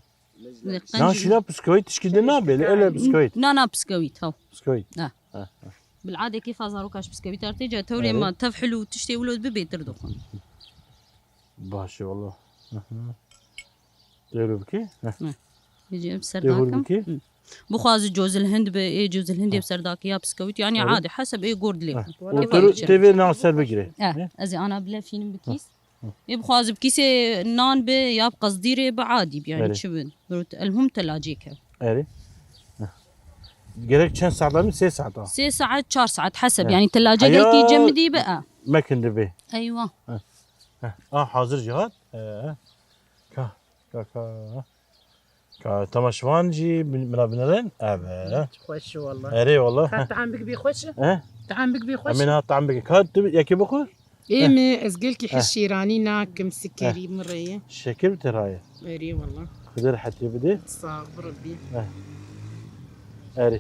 Li Na qenc şîna biskewît tişkî de nabe, li ele biskewît. Na, na, biskewît, haw. Biskewît. Ha. Ha, ha. Bil'adê kêfa zaroka ji biskewît arte, ca tewrê Erê. Ma tev hil û tiştê wilo bi bêtir dixwin. Baş e, wala. Hı hı. Têro bikî? Hı. Hı. Ê cê em ser Têhûr dakim. Bikî? Hı. Bixwazi cozil hind bi, ê cozil hindê Hı. bi ser dakî ya biskewît, yanî Hı. Adî heseb ê gor dilê Hı. xwe. Hı. Kêfa Têro, çi? Têvê na ser bigire. Eh, Hı. Ez ê ana bilefînim bikîs. Hı. Ê bixwazib kîsê nan bi ya bi qezdîrê bi adî bi, yanî Erê. Çi bin? Birot elhum telacê ke. Erê. Gerek çend saet min? Sê saet a? Sê saet, çar saet heseb, He. Yanî telacê Heya gelkî cemidî bi a. Mekin dibe. Eywa. He. He. A hazir jî hat. He. Ka, ka, ka. Ka temaşevan jî min-, min a binêrin? Eve. Xweş e wallah. Erê wallah. Ka team bikbî xweş e? He? Team bikbî xweş e? Em ê niha team bikin. Ka tu yekê bixwir? Ê min, ez gelkî hez şêranî nakim, sikerî min re ye. Şekir bi te re ye. Erê wallah. Xwedê rehetiyê bide. Sağ ol, bi Rebbî. Erê.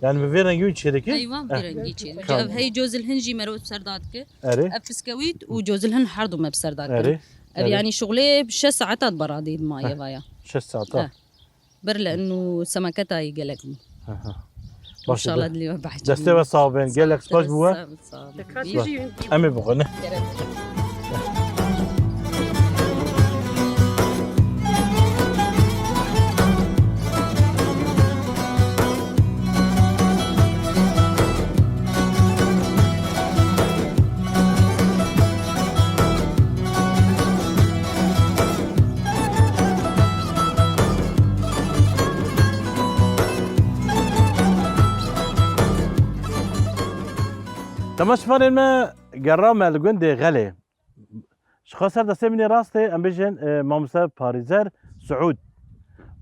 Yani bi vê rengî wî çêdike? Eywa, bi vê rengî çêdike. Ev hey cozil hin jî mero bi ser dadike. Erê. Ev piskewît û cozil hin her du me bi ser dakin. Erê. Ev yani şuxlê şeş saeta di beradê di maye vaya. Şeş saeta. Bir li inu semeketayî gelek bû. Aha. Baş e. Înşallah dilê we behcî. Destê we sax bên. Gelek spas bû we. Sağ ol, sağ ol. Em ê bixwin. Temaşevanên me, gera me li gundê Xelê. Ji xwe ser destê min ê rastê em bêjin, e, mamoste Parêzer Siûd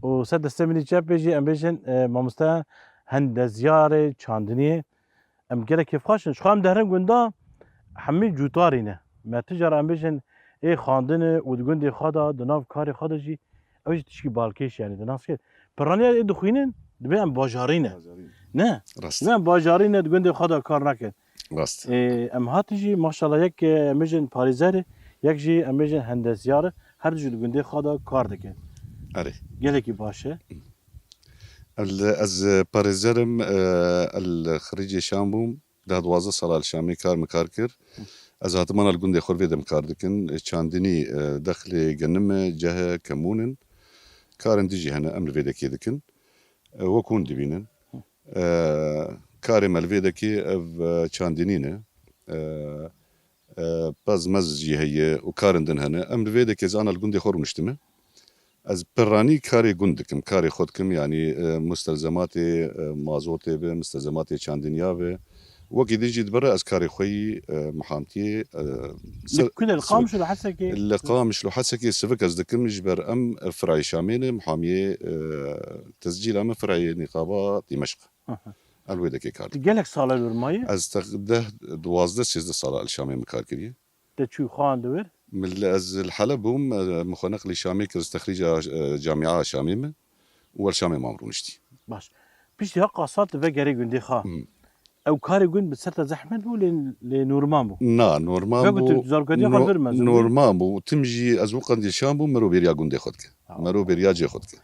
û ser destê min ê çepê jî em bêjin, e, mamoste Hendezyarê Çandiniyê. Em gelek kêfxweş in. Ji xwe em dihrin gunda hemî cûtarî ne. Me tu cara em bêjin ê xandine û di gundê xwe de, di nav karê xwe de jî ew jî tişkî balkêş, yani, di nas kir. Piraniya ê dixwînin, dibê em bajarî ne. Bajarî ne. Ne? Rast. Dibê em bajarî ne, di gundê xwe de kar nakin. Rast. Ê, em hatin jî, maşallah, yek, e, em bêjin parêzerê, yek jî em bêjin hendesyarê, her du jî di gundê xwe de kar dikin. Erê. Gelekî baş e. El, ez parêzerim, e, el xirîcê Şam bûm. Deh duwazdeh sala li Şamê kar min kar kir. Ez hatim ana li gundê xwe vê dem kar dikin. Çandinî, e, dexlê genim e, ceh e, kemûn in. Karên din jî hene, em li vê dekê dikin. E, wek hûn dibînin. E, karê me li vê dekê ev, e, çandinî ne. E, e, pez mez jî heye û karên din hene. Em li vê dekê ez ana li gundê xwe rûniştime. Ez pirranî karê gund dikim, karê xwe dikim, yanî, e, mustelzematê, e, mazotê be, mustelzematê çandiniya be. Wekî din jî dibire ez karê xwe yî, e, mihamtiyê, e, Li se-, ku de, li sivik. Qamiş û li Hesekê? Li Qamiş û Hesekê sivik ez dikim, ji ber em, e, firayê Şamê ne, mihamiyê, e, tescîla me firayê nîqaba Dîmeşq. Aha. El wê dekê kar dikim. Tu gelek sala li wir mayî? Ez tex-, deh, duwazdeh, sêzdeh sala el Şamê min kar kiriye. Te çû xwend wir? Min li, ez li Heleb bûm, e, min xwe neqlî Şamê kir, ez texrîca, e, camia Şamê me û wer Şamê mam rûniştî. Baş. Piştî ha qasat ve gerê gundê xwe. Hmm. Ew karê gund bi ser te zehmet bû, lê, lê normal bû? Na, normal bû. Vego tu zarokatiya xwe vir mezin bû? Normal bû. Tim jî ez û qendî Şam bûm, mero bêriya gundê xwe dike. Ha. Mero bêriya cê xwe dike.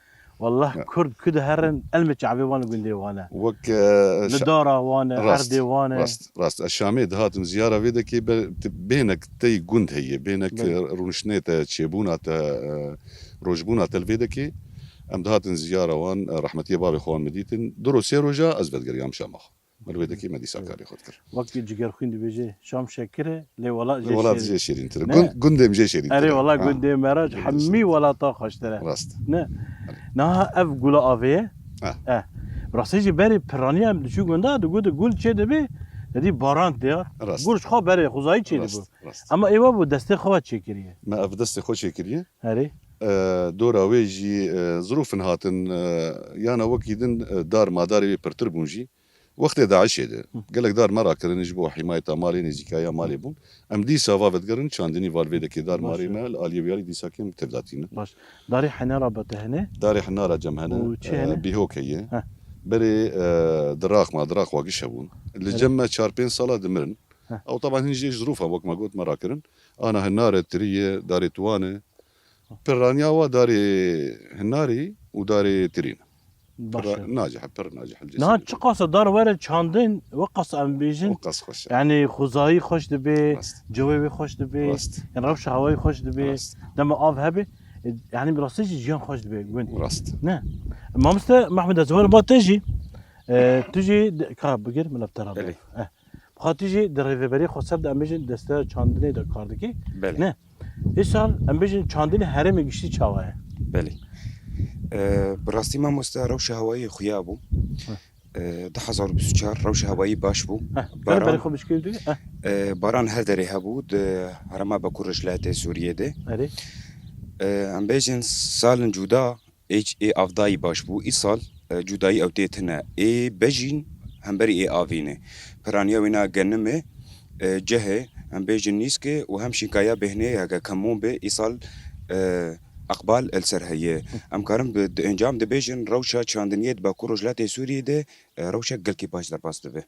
Wallah, ya. Kurd ku diherin, elmê çavê wan li gundê wan e. Wek, e, li şa-, dara wan e, rast, erdê wan e. Rast, rast. Ez Şamê dihatim ziyara vê dekê be-, ti-, bêhnek tey gund heye, bêhnek, belê, e, rûniştinê te, çêbûna te, e, rojbûna te li vê dekê. Em dihatin ziyara wan, e, rehmetiyê bavê xwe wan min dîtin. Du roj sê roja ez vedigeriyam Şama xwe. Min wê dekê me dîsa karê xwe dikir. Wek cigerxwîn dibêje, Şam şekir e, lê welat jê şêrîntir e. Lê welat jê şêrîntir e. Ne? Gund, gundê min jê şêrîntir e. Erê, wela gundê me re ji hemî welata xweştir e. Rast. Ne? Erê. Niha ev gula avê ye. Ha. Eh. Rastî jî berê piraniya em diçû gunda, digot gul çê dibê, dedî baran diyar. Rast. Gul ji xwe berê xwezayî çê dibû. Rast, rast. Ama ê we bû destê xwe çêkiriye. Me ev destê xwe çêkiriye. Erê. E, dora wê jî, e, zirûfin hatin, e, yana wekî din, e, dar madarê wê pirtir bûn jî. Wextê DAIŞê de gelek dar me rakirin ji bo hîmayeta malê, nêzîkayiya malê bûn. Em dîsa va vedigerin, çandinî va li vê dekê dar marê me, li aliyê wiyarî dîsa kêm tevdatî ne. Baş. Darê henara be te hene? Darê henara cem hene. Û çi hene? Bîhok heye. Heh. Berê, e, diraq ma, diraq wa giş hebûn. Li cem me çar pênc sala dimirin. Heh. Ew taban hin jê ji zirûfa wek me got me rakirin. Ana hinare, tirî ye, darê tuwan e. Piraniya wa darê hinarî û darê tirîn. Baş e. Pir nacih, pir nacih. Niha çiqas e dar were çandin, weqas em bêjin. Weqas xweş e. Yani xwezayî xweş dibe, rast, cewê wê xweş dibe, rast, yani rewşa hewayî xweş dibe, rast, dema av hebe, e, yani bi rastî jî jiyan xweş dibe gund. Rast. Ne. Mamoste Mehmed, ez were ba te jî, e, tu jî de-, ka bigir, min ev te ra. Belê. Eh. Xwe tu jî di rêveberê xwe ser de em bêjin desteya çandinê de kar dikî. Belê. Ne? Îsal em bêjin çandinê herêmê giştî çawa ye? Belê. Ee, bi rastî mamoste rewşa hewayê xuya bû. Heh. Ee, du hezar û bîst û çar rewşa hewayî baş bû. Heh. Baran, berê xwe bişkî tu? Heh. Ee, baran her derê hebû di herêma Bakur Rojhilatê Sûriyê de. Erê. Ee, em bêjin salin cuda ê, ê avdayî baş bû. Îsal, e, cudayî ew tê tine. Ê bejîn hemberî ê avî ne. Piraniya wêna genimê, e, cehê, em bêjin nîske û hem şînkaya bêhnê heke kemûn bê, îsal, e, eqbal el ser heye. Em karin bi, di encam dibêjin rewşa çandiniyê di Bakur Rojhilatê Sûriyê de, e, rewşek gelkî baş derbas dibe.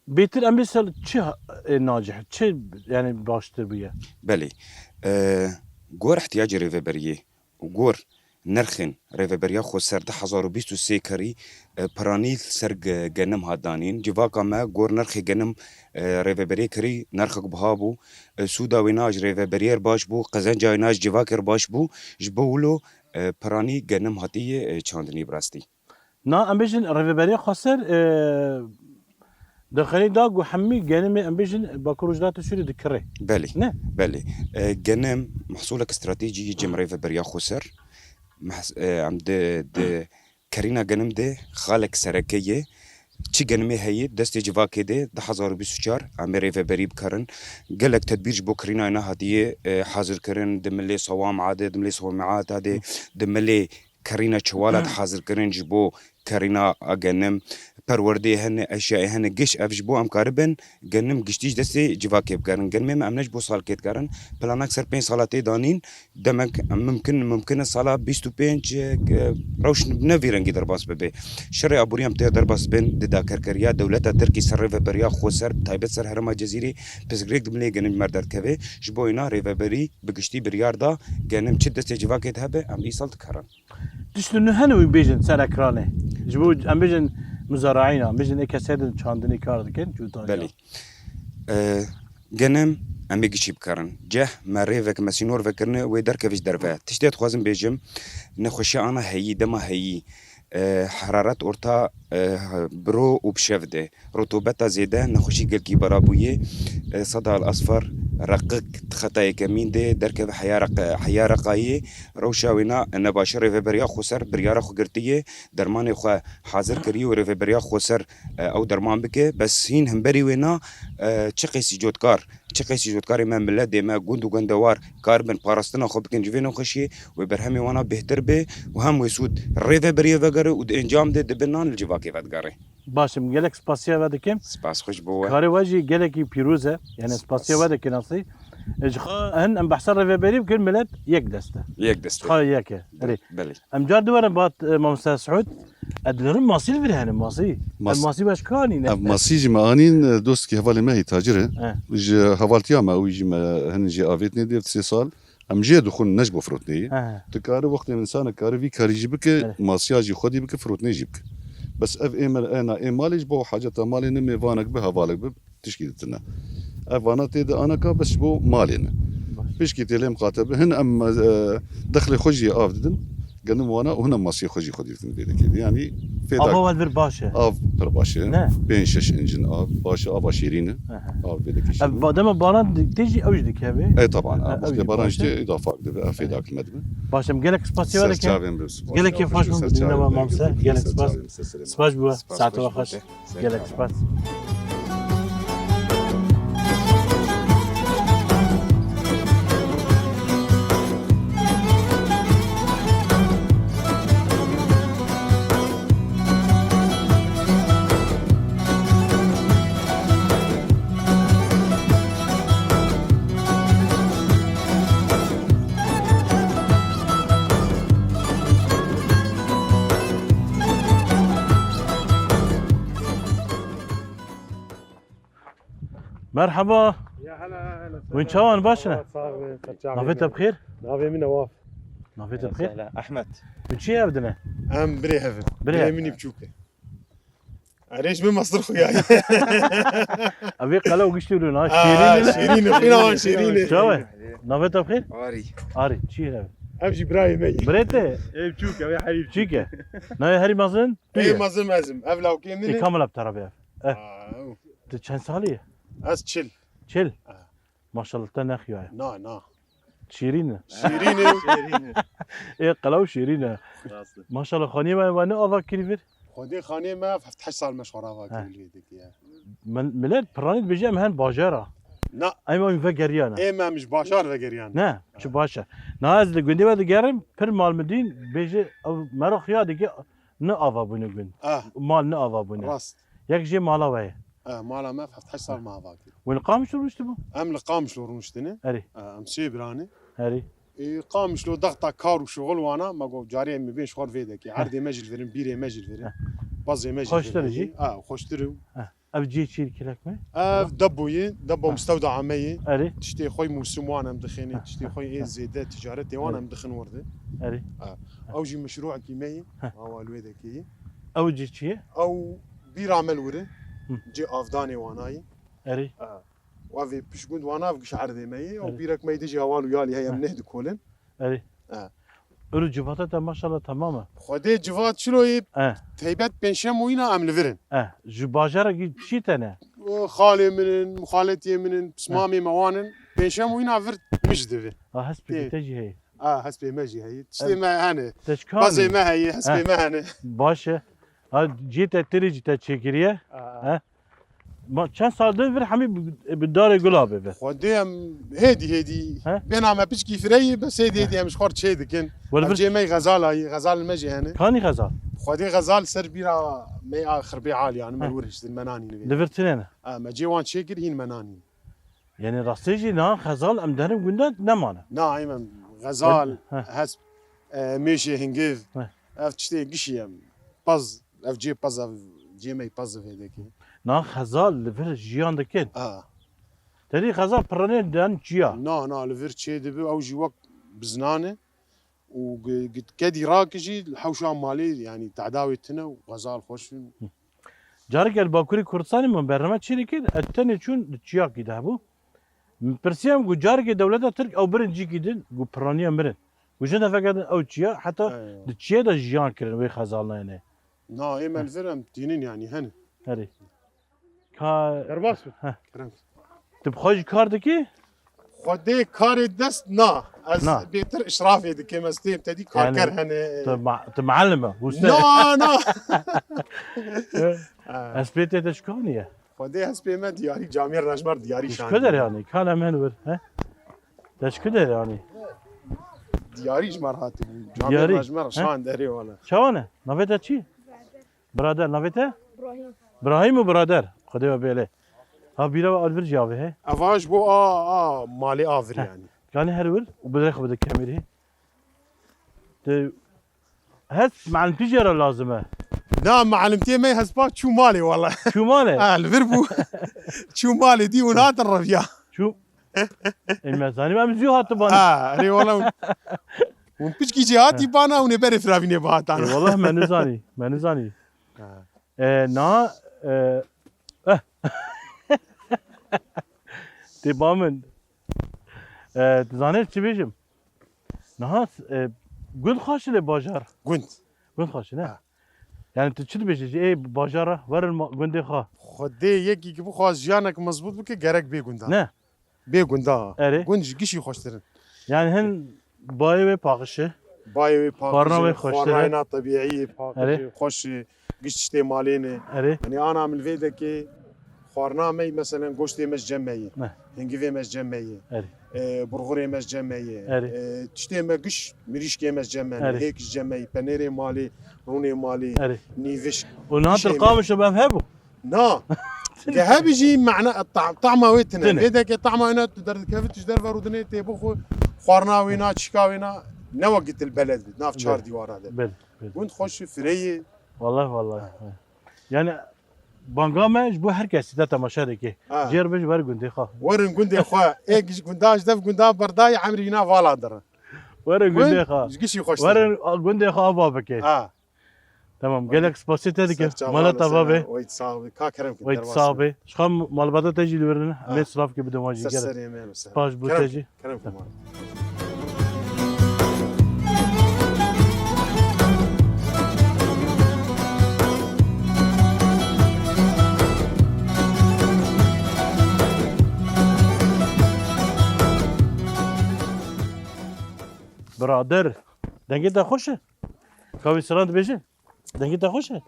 Bêtir em bê ser çi ha-, e, nacih, çi, yani, baştir bûye? Belê. E, gor ihtiyacê rêveberiyê û gor nirxên rêveberiya xweser du hezar û bîst û sê kerî, e, piranî li ser ge-, genim hat danîn. Civaka me gor nirxê genim, e, rêveberiyê kirî nirxek biha bû. E, sûda wêna ji rêveberiyê re baş bû, qezenca wêna ji civakê re baş bû. Ji bo wilo, e, piranî genim hatiye, e, çandinî bi rastî. Na, em bêjin rêveberiya xweser, e, derxanî da ku hemî genimê, em bêjin, Bakur Rojhilatê Sûriyê dikire. Belê. Ne? Belê. E, genim mehsulek stratejî yê cem rêveberiya xweser. Mehs-, e, em di, di kerîna genim de xalek sereke ye. Çi genimê heye, destê civakê de du hezar û bîst û çar em ê rêveberî bikarin. Gelek tedbîr ji bo kirîna wêna hatiye, e, hazir kirin. Di milê sewam'a de, di milê sewam'ata de, di milê kerîna çewala dihazirkirin ji bo kerîna a genim, perwerdê hene, eşyayê hene, giş ev ji bo em karibin genim giştî ji destê civakê bikerin. Genimê me em ne ji bo salkê dikarin, planak ser pênc sala tê danîn, demek em mimkin, mimkin e sala bîst û pênc, e, rewş bi ne vî rengî derbas bibe. Şerê aborî em tê derbas bin, di dakarkeriya dewleta Tirkî ser rêveberiya xweser, bi taybet ser herêma Cezîrê, pirsgirêk di milê genim me derdikeve, ji bo wêna rêveberî bi giştî biryar da, genim çi destê civakê de hebe, em îsal dikarin. Tiştên nû hene wî bêjin ser ekranê. Ji bo em bêjin muzaraîna, em bêjin ê kesê din çandinê kar dikin, cûtaniya. Belê. E, genim em ê giştî bikarin. Ceh me rêvek me sînor vekirine wê derkeve ji derve. Tiştê dixwazim bêjim, nexweşiya ana heyî, dema heyî, e, heraret orta, e, biro û bi şev de. Rutubeta zêde, nexweşî gelkî bera bûye. E, Seda El Asfer, Reqik, di xeta yekemîn de derkeve heya Req-, heya Reqayê. Rewşa wêna nebaşe, rêveberiya xweser biryara xwe girtiye, dermanê xwe hazir kiriye û rêveberiya xweser, e, ew derman bike. Bes hîn hemberî wêna, e, çi qêsî cotkar, çi qêsî cotkarê me, miletê me, gund û gundewar karibin parastina xwe bikin ji vê nexweşiyê, wê berhemê wana bêhtir be û hem wê sûd rêveberiyê vegere û di encam de di bin nan li civakê vedigere. Baş im, gelek spasiya we dikim. Spas xweş bo we. Karê we jî gelekî pîroz e. Yani spasiya we dikin asî. E, ji xwe hin em behsa rêveberî bikin, milet yek dest e. Yek dest e. Xwe yek e. Erê. Belê. Em car duwerin bat, e, Mamoste Suud. Ez dilerim masî li vir hene, masî. Mas- Ev masî başka nîne. Ev masî jî me anîn, e, dostkî hevalê me hî tacir e. He. Ji hevaltiya me, wî jî me hin jê avêtine dê sê sal. Em jê dixwin ne ji bo firotneyê. He. Tu kari wextê însanek kari vî karî jî bike, Evet. masiya jî xwedî bike, firotnê jî bike. Bes ev ê me, ê na, ê malê ji bo haceta malê ne mêvanek bi, hevalek bi, tişkî ditine. Ev vana tê de anaka bes ji bo malê ne. Baş. Pişkî tê lê miqate bi. Hin em, e, dexlê xwe jî av didin. Genim wana û hin em masiyê xwe jî xwedî dikin vê dekê. Yani fêdak. Ava we vir baş e. Av pir baş e. Ne? Pênc şeş incin av. Baş e, ava şêrîn e. Aha. Av vê dekê şêrîn e. Ev ba-, dema baran di-, tê jî ew jî dikeve. E, taban. Ha, ev Wextê wî baran baş jî e. Tê, îda fak dibe. Ev fêdak me dibe. Baş e, em gelek spasiya we dikin. Serçavên bi, spas. Gelekî xweş bû, serçavên bi, Mamoste. Gelek spas. Spas bo we. Saeta we xweş. Gelek spas. Merhaba. Ya hela, hela. Hûn çawa in, baş in? Sağ ol, sağ ol. Navê te bi xêr? Navê min Newaf. Navê te bi xêr? Sehla, Ahmet. Hûn çi hev dine? Em birê hev in. Birê hev. Birê min biçûk e. Erê ji min mestir xuya. Ev ê qelew giştî lû na. Aa, şêrîn e. Şêrîn e, xwîna wan şêrîn e. Çawa? Navê te bi xêr? Arî. Arî, çi hev? Ev jî birayê me ye. Birê te? Ev biçûk, ev ê herî biçûk. Çîk e? Navê herî mezin? Tu yê. Ê mezin ez im. Ev lawkê min e. Ê kamil ev terabê ev. Eh. Aa, ew. Tu çend salî yî? Ez çil. Çil? Ah. Maşallah te nexiyaye. Na, na. Şîrîn e. Şîrîn e. Şîrîn e. Ê qelew şîrîn e. Rast e. Maşallah xaniyê me, me ne ava kirî vir? Xwedê xaniyê me heft heşt sal me ji xwe re ava He. kirî vê dekê ye. Min, millet piranî dibêje em hen bajara. Na. Em wan vegeriyane. Ê me em ji bajar vegeriyane. Ne, çi baş e. Na ez li gundê we digerim, pir mal min dîn, bêje ew mero xuya dike, ne ava bûne gund. Ah. Mal ne ava bûne. Rast. Yek jê mala we ye. Eh, mala me heft heşt sal me ava kir. Hûn li Qamişlo rûniştibû? Em li Qamişlo rûniştine. Erê. Eh, em sê birane. Erê. Ê, Qamişlo dexta kar û şixul wana, me got carê em ê bên ji xwe vê dekê. Heh. Erdê me jî li vir in, bîrê me jî li vir in. Heh. Bazê me jî li vir in. Xweştir e jî? Ha, xweştir e. Heh. Ev cihê çi ye, kêlek me? Ev depoyê, depo mistewda me ye. Erê. Tiştê xwe mûsim wan em dixîne, tiştê xwe ê zêde ticaretê wan em dixin wir de. Erê. Ha. Ew jî meşrûekî me ye. Heh. Awa li wê dekê ye. Ew cih çi ye? Ew bîra me li wir e. Hı. Cê avdanê wana ye. Erê. Ha. Wa vê pişt gund wana ev giş erdê me ye. Ew bîrek me yê dijî heval û yalî heye em neh dikolin. Erê. E. Ero civata te maşallah temam e. Xwedê civat çilo yê. E. Teybet pênşem û îna em li vir in. E. Ji bajarekî çi tene? O xalê min in, muxaletiyê min in, pismamê me wan in. Pênşem û îna vir min ji divi. Ha, hespê te jî heye. A, hespê me jî heye. Tiştê me hene. Te çi kar Bazê me heye, hespê me hene. Baş e. Ha, cihê te tirê jî te çêkiriye. A. He? Ma çend sal din vir hemî bi, bi darê gula bê ve. Xwedê em hêdî hêdî. He? Bêna me piçkî fireyî, bes hêdî hêdî em ji xwe re çê dikin. Wele vir cê me yî xezala yî, xezal me jî hene. Kanî xezal? Xwedê xezal ser bîra me a xirbê alî, yani me wir hiştin, me nanîn vê. Li vir tine ne? Ha, me cê wan çê kir, hîn me nanîn. Yani rastê jî niha xezal em derin gunda nemane. Na, em xezal, hesp, e, mêşê hingiv, ev tiştê gişî em. Paz, ev cê paz, ev cê me yî paz vê dekê. Na xezal li vir jiyan dikin. Ha. Tedî xezal piranê den çiya. Na, na, li vir çê dibi, ew jî wek biznan e. Û gi-, gi-, kedî rakijî li hewşa malê, yanî tedawê tune û xezal xweş in. Careke li Bakurê Kurdistanê min bername çê dikir, ez tenê çûn li çiyakî de hebû. Min pirsiyam ku careke dewleta Tirk ew birin cîkî din, ku piraniya mirin. Ku jin de vegerin ew çiya, heta di çiyê de jiyan kirin wê xezalnayê ne. Na, ê me li vir em tînin, yanî hene. Herî. Ka Derbas bû. Heh. Kerem. Tu bi xwe jî kar dikî? Xwedê karê dest na. Ez Na. bêtir işrafê dikim, ez têm te dî karker Yani, hene. tu ma-, tu muallim e, uste. Na, na. Ha. Hespê te, te çikanî ye? Xwedê hespê me diyarî, camêr rejmer diyarî Ji şandî. ku der yani? Kan em hen wir, he? Te ji ku der yani? Diyarî ji me re hatibû. Camêr Diyarî, rejmer he? şand erê wala. Çawa ne? Navê te çi? Birader, navê te? Brahîm. Brahîm û birader. Xwedê we bêle. Ha, bîra we alvir jî avê he? Eva ji bo a, a, malê avir Heh. yani. Yani her wir û bi dirê xwe bide kemerî. Te hes me'limtî jê re lazim e. Na, me'limtiyê me hespa çû malê wala. Çû malê? Ha, li vir bû. Çû malê dî û hatin reviya. Çû Ê, me zanî, em zû hatibana. Ha, erê wala. Hûn piçkî jî hatî bana, hûn ê berê firavînê bihatana. Ê, wala me nizanî, me nizanî. Ha. E, na, e, eh. Tê ba min. E, tu zanê çi bêjim? Niha, e, gund xweş e lê bajar. Gund. Gund xweş e, ne? Ha. Yani tu çi dibêjî jî, ê bajara, werin ma-, gundê xwe? Xwedê yekî ki bixwaz jiyanek mezbût bike, gerek bê gunda. Ne? Bê gunda. Erê. Gund ji gişî xweştir in. Yani hin bayê wê paqij e. Bayê wê paqij e, Xwarina wê xweştir e. xwarinayê na tebîî paqij e, Erê. xweş e, giş tiştê malê ne. Erê. Yani ana min vê dekê xwarina me, meselen goştê me ji cem me ye. Ne. Hingivê me ji cem me ye. Erê. E, burxurê me ji cem me ye. Erê. E, tiştê me giş, mirîşkê me ji cem me ne. Erê. Hêk ji cem me ye. Penêrê malê, rûnê malê, Erê. nîvişk. Û niha Tiştê me. Qamişlo bi ev hebû? Na. Li hebî jî mane, ta-, tahma wê tine. Tine. Vê dekê tahma wê ne, tu derdikevî, tu ji derve rûdinê tê bixwe, xwarina wê na, çîka wê na, ne wekî til beled bit, nav çar Belê. dîwara de. Belê, belê. Gund xweş fireyê. Wallah, wallah. Ha. Yani banga me ji bo her kesî te temaşe dike. Ha. Jêr bêj wer gundê xwe. Werin gundê xwe. Ê giş gunda ji dev gunda berdayî emrî na vala dir. Werin gundê xwe. Ji gişî xweş Werin gundê xwe ava bike. Ha. Tamam, gelek spasê te dikim. Serçava Mala te ava be. Weyt sax be. Ka kerem ki Weyt derbas sax be. be. Ji xwe malbata te jî li wir in. Ha. Em ê silav ke bidin wan jî Ser gelek. serê me, ser. Spas bo Kerem te ki, jî. kerem ki mal. Birader, dengê te xweş e. Ka wî silan dibêje? Dengê te xweş e.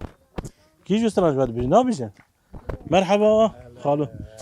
Kî ji silan ji we dibêje? Nabêje? Merhaba, xalo.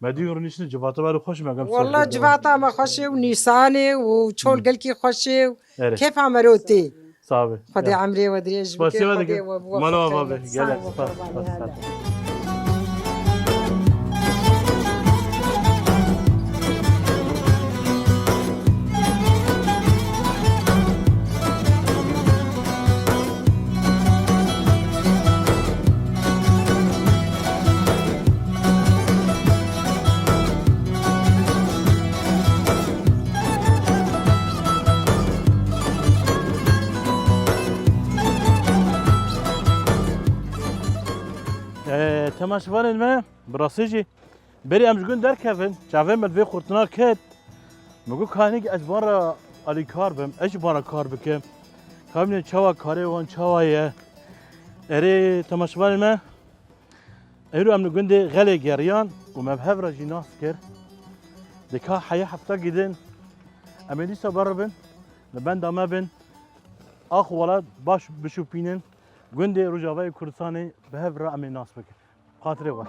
Me dî rûniştin civata me xweş me gem Wallah, civata me xweş e û Nîsanê û çol gelkî xweş e û Erê. Kêfa me ro tê. Sabe. Xwedê emrê we dirêj bike, Spasiya Xwedê we bi we Mala xweş bavê. Gelek spas. Spas. Ee, temaşevanên me, bi rastî jî berî em ji gund derkevin, çavê me li vê xurtina ket. Min got, "Kanîk ez ji wan re alîkar bim, ez jî ji wan re kar bikim." Ka bibînin çawa karê wan çawa ye. Erê, temaşevanên me, êro em li gundê Xelê geriyan û me bi hev re jî nas kir. Dika heyê heftekî din em ê dîsa beribin, li benda me bin, ax welat baş bişopînin, gundê Rojavayê Kurdistanê bi hev re em ê nas bikin. Xatirê we.